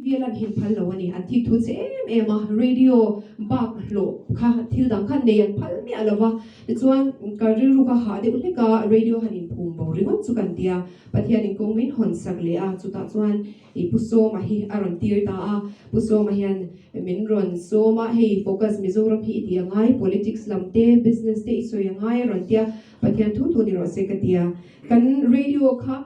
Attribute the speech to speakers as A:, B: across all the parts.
A: TV a lan hi an phal lo a ni. An thik thu che em em a, radio bak hlawh kha thil dang kha nei an phal miah lo va. Tichuan, ka rilru kha hah deuh hlek a, radio han inphum bo ringawt chu kan tia. Pathianin kawng min hawn sak leh a, chutah chuan i Pu Sawma hi a rawn tir ta a. Pu Sawma hian min rawn sawm a, hei Focus Mizoram hi i ti a ngai, politics lam te, business te i sawi a ngai a rawn tia, Pathian thu thu ni rawh se ka tia. Kan radio kha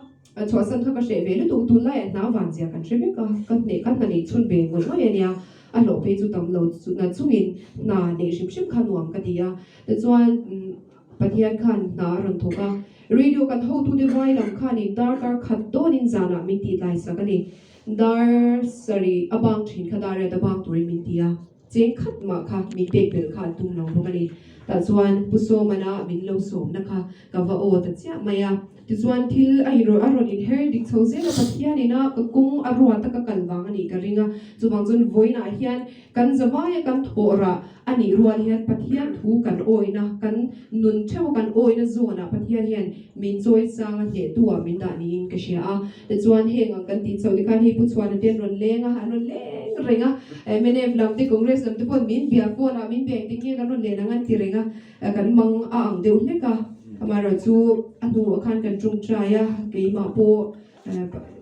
A: chhuahsan kha ka hreh ve lutuk, tunlaiah hna van zia kan hre vek a, ka hneh ka hna neih chhun ve ngawih ngawih a nia, a hlawh phei chu tam lo na chungin hna neih hrim hrim kha nuam ka ti a. Tichuan Pathian khan hna a rawn thawk a, radio kan hotute vai lam khanin darkar khat dawnin zanah min tih tlai sak a ni. Dar sarih a bang thin kha dar riat a bang turin min ti a, cheng khat mah kha min pek belh kha an tum lo bawk a ni. Tah chuan Pu Sawmana min lo sawmna kha ka va aw ta chiah mai a. Tichuan thil a inrawh a rawn inher dik chho zel a, Pathianin a ka kawng a ruat a ka kal vang a nih ka ring a. Chuvang chuan vawiinah hian Kan zavaia kan thawh rah a nih rual hian Pathian thu kan awina, kan nun theuha kan awina zawnah Pathian hian min chawi sang a hnehtu ah min dah niin ka hria a. Tichuan heng ang kan tih chhoh te khan hei Pu Chhuana te an rawn leng a, an rawn leng reng a, mnf lam te Congress lam te pawhin min bia phone ah min bia engtin nge kan rawn len ang an ti reng a, kan mang a ang deuh hlek a. Amaherawhchu a hnuah khan kan tawngtai a, keimah pawh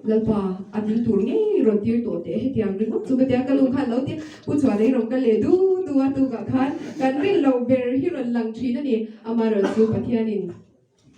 A: Lalpa a ding tur ngei rawn tir tawh teh hetiang ringawt chu ka tia ka nu khan lo ti Pu Chhuan ei rawn kal leh du du a tukah khan kan rin loh ber hi rawn lang thin a ni. Amaherawhchu Pathianin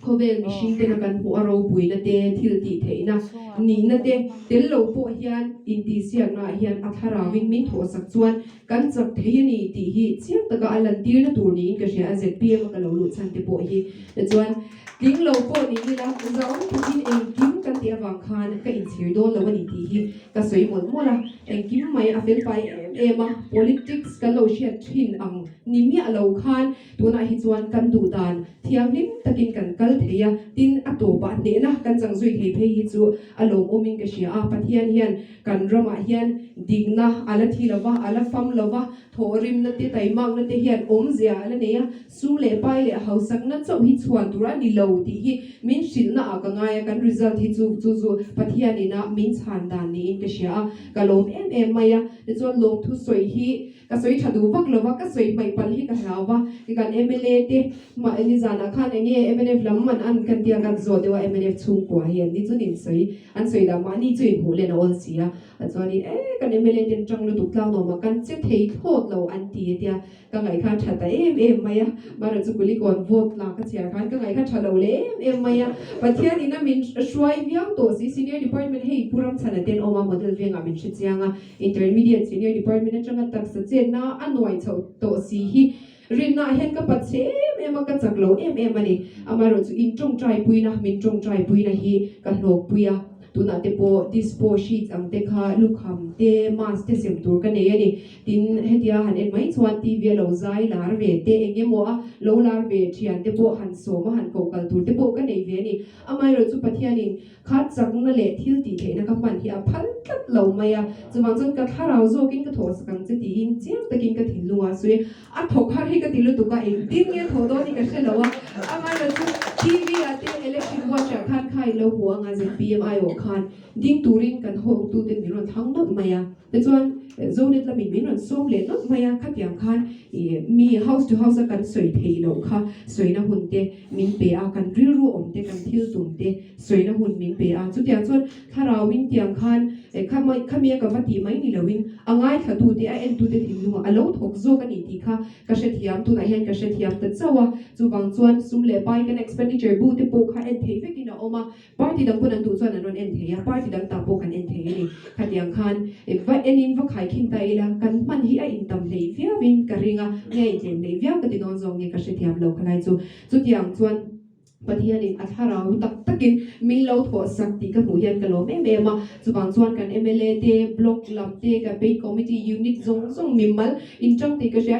A: khawvel mihring tena kan hmuh a ropuina te, thil tih theihna nihna te tel lo pawh hian intihsiaknaah hian a thlarauin min thawhsak chuan kan chak thei a ni tih hi chiang taka a lantirna tur niin ka hria a, zpm a ka lo luh chhan te pawh hi. Tichuan. Tling lo pawh ni ila, zahawm takin engkim kan tih avang khan ka inchhir dawn lo a ni tih hi ka sawi mawlh mawlh a. Engkim mai a fel fai em em a, politics kan lo hriat thin ang ni miah lo khan tunah hi chuan kan duh dan thianghlim takin kan kal thei a, tin a tawpah hnehna kan chang zui thei phei hi chu a lawmawmin ka hria a. Pathian hian kan ramah hian dikna a la thi lo va, a la fam lo va, thawhrimna te taimakna te hian awmzia a la nei a. Sum leh pai leh hausakna chauh hi chhuan tur a ni lo tih hi min hrilhna ah ka ngai a, kan result hi chu chu chu Pathian ina min chhan dan niin ka hria a, ka lawm em em mai a. Tichuan lawmthu sawi hi ka sawi tha duh vak lo va, ka sawi hmaih palh hi ka hlau va, kan mla te mah nizanah khan eng nge mnf lam an an kan tia kan zawh deuh a, mnf chhungkua hi an ni chu nin sawi an sawi dah mahni chu inhmuh len a awl si a, chuanin e kan mla ten tang lutuk tlang nuamah kan che thei thlawt lo an ti a tia. Ka ngaih kha tha ta em em mai a, Mara chu Kulikawn vote la ka chhiar khan ka ngaih kha tha lo leh em em mai a. Pathian in a min hruai viau tawh si, Senior Department hei Pu Ramchhana ten awm a, Model vengah min hre chiang a, Intermediate Senior Department atanga taksa chetna a nuai chhoh tawh si hi rinna ah hian ka pat chhe em em a, ka chak lo em em a ni. Amaherawhchu in tawngtai puina, min tawngtai puina hi ka hlawkpui a. Tunah te pawh dispo sheets ang te kha lukham te, mask te sem tur ka nei a ni. Tin, hetia han en mai chuan TV a lo zai lar ve te, eng emaw a lo lar ve thian te pawh han sawm a han koh kal tur te pawh ka nei ve a ni. Amaherawh chu Pathianin kha chakna leh thil tih theihna ka hman hi a phal tlat lo mai a. Chuvang chuan ka thlarau zawkin ka thawhsak ang che tiin chiang takin ka thinlung ah sawi a. A thawk har hi ka ti lutuk a, engtin nge thawh dawn hi ka hre lo a. Amaherawh chu TV ah te election watch ah khan kha in lo hmu ang a, zpm aiawh khan ding turin kan hawngtute min rawn thang nawlh mai a. Tichuan, Zonet lamin min rawn sawm leh nawlh mai a, khatiang khan ih mi house to house a kan sawi theih loh kha sawina hun te min pe a, kan rilru awm te, kan thil tum te sawina hun min pe a. Chutiang chuan thlarauin tiang khan khami a ka va tih mai ni loin a ngaithla te, a entu te thinlungah a lo thawk zawk a ni tih kha ka hrethiam, tunah hian ka hrethiam ta chauh a. Chuvang chuan sum leh pai kan expenditure bu te pawh kha en theih vekin a awm a. Party dang pawn an duh chuan an rawn en thei a, party dang tah pawh kan en thei a ni. Khatiang khan va enin va khaikhin ta ila, kan hman hi a intam hlei viauin ka ring a, nge a intlem hlei viau ka ti dawn zawng nge ka hrethiam lo khalai chu. Chutiang chuan Pathianin a thlarau tak takin min lo thawhsak tih ka hmuh hian ka lawm em em a. Chuvang chuan kan mla te, block lam te, campaign committee unit zawng zawng mimal inṭang tih ka hria.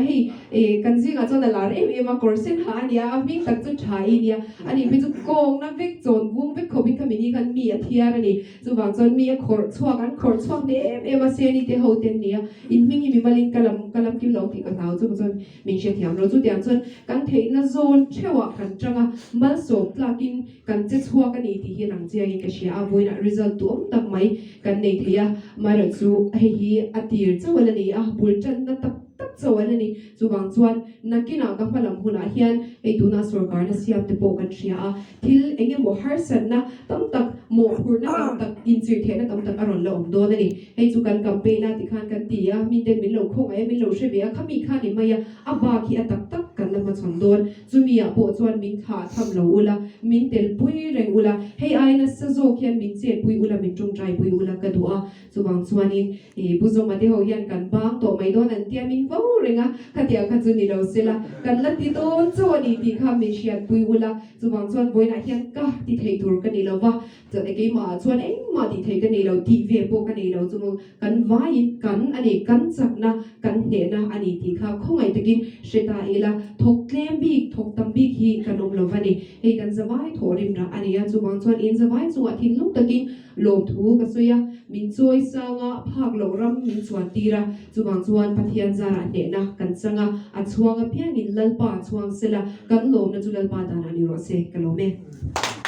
A: Hei kan zingah chuan a lar em em a, kawr sen ha a nia, a hming tak chu tha i nia. A nih phei chu kawngna vek chawn vung vek khawpin kha mini khan mi a thiar a ni. Chuvang chuan mi a khawrh chhuak, an khawrh chhuak hle em em a, Seni te ho ten nia, in hming hi mimalin ka lam ka lam kim lo tih ka hlau. Chuvang chuan min hrethiam lo. Chutiang chuan kan theihna zawn theuhah kan tang a, malsawm. Malsawm tlakin kan che chhuak a ni tih hi a lang chiangin ka hria a, vawiinah result duhawm tak mai kan nei thei a, amaherawh chu hei hi a tir chauh a la ni a, bul tanna tak tak chauh a la ni. Chuvang chuan nakinah ka hma lam hunah hian hei tunah sorkarna siam te pawh kan hria a, thil eng emaw harsatna tam tak, mawhphurhna tam tak, inchirhthehna tam tak a rawn la awm dawn a ni. Hei chu kan campaign a tikhan kan ti a, miten min lo khawngaih a, min lo hre ve a, khami kha ni mai a, a bak hi a tak tak kan la hmachhawn dawn. Chumi ah pawh chuan min thlah tham lo ula, min tel pui reng ula, hei ai nasa zawk hian min chet pui ula, min tawngtai pui ula ka duh a. Chuvang chuanin i Pu Zawma te ho hian kan bang tawh mai dawn an tia min vo reng a, khatiang kha chu ni lo sela, kan la ti dawn chauh a ni tih kha min hriat pui ula, chuvang chuan vawiinah hian ka ti thei tur ka ni lo va, keimah ah chuan engmah tih thei ka nei lo, tih ve pawh ka nei lo chu maw. Kan vaiin kan a ni, kan chakna, kan hnehna a ni tih kha khawngaih takin hre ta ila, thawk tlem bik, thawk tam bik hi kan awm lo va ni. Hei kan zavai thawh rim rah a ni a, chuvang chuan in zavai chungah thinlung takin lawmthu ka sawi a, min chawi sang a, phak loh ram min chuan tir a, chuvang chuan Pathian zarah hnehna kan chang a, a chhuang apiangin Lalpa chhuang sela, kan lawmna chu Lalpa danah ni rawh se, ka lawm e.